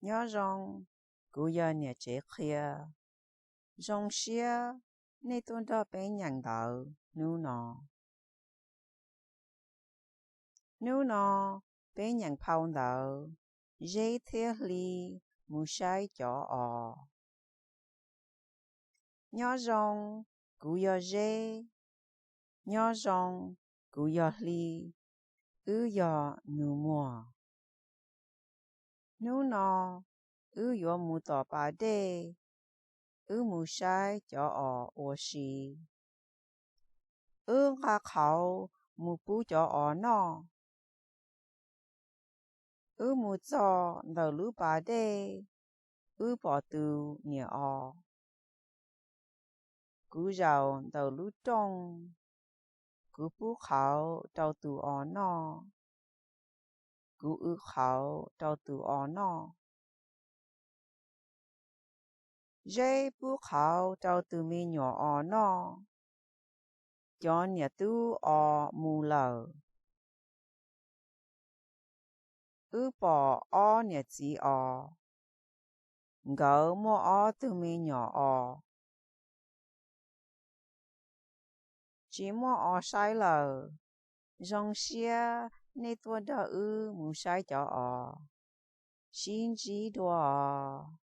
Nyob zoo, kuv yog niam tsev qhia. Zoo siab nej tuaj nrog peb nyeem ntawv hnub no. Hnub no peb nyeem phau ntawv Zeb thiab Hli mus saib cov os. Nyob zoo, kuv yog Zeb. Nyob zoo, kuv yog Hli. Wb yog nus muag. Hnub no wb yuav mus tom pas dej, wb mus saib cov os ua si. Wb nqa qhauv mus pub cov os noj. Wb mus txog ntawm lub pas dej, wb pom tus niam os. Kuv zaum ntawm lub rooj, kuv pub qhauv rau tus os noj. Kuv w qhauv rau tus os noj. Zeb pub qhauv rau tus me nyuam os noj. Cov niam tub os mus lawm. Wb pom ob niam txiv os, nkawd muaj ob tug me nyuam os. Tsis muaj os saib lawm. Zoo siab nej tuaj nrog wb mus saib cov os. Sib ntsib dua os.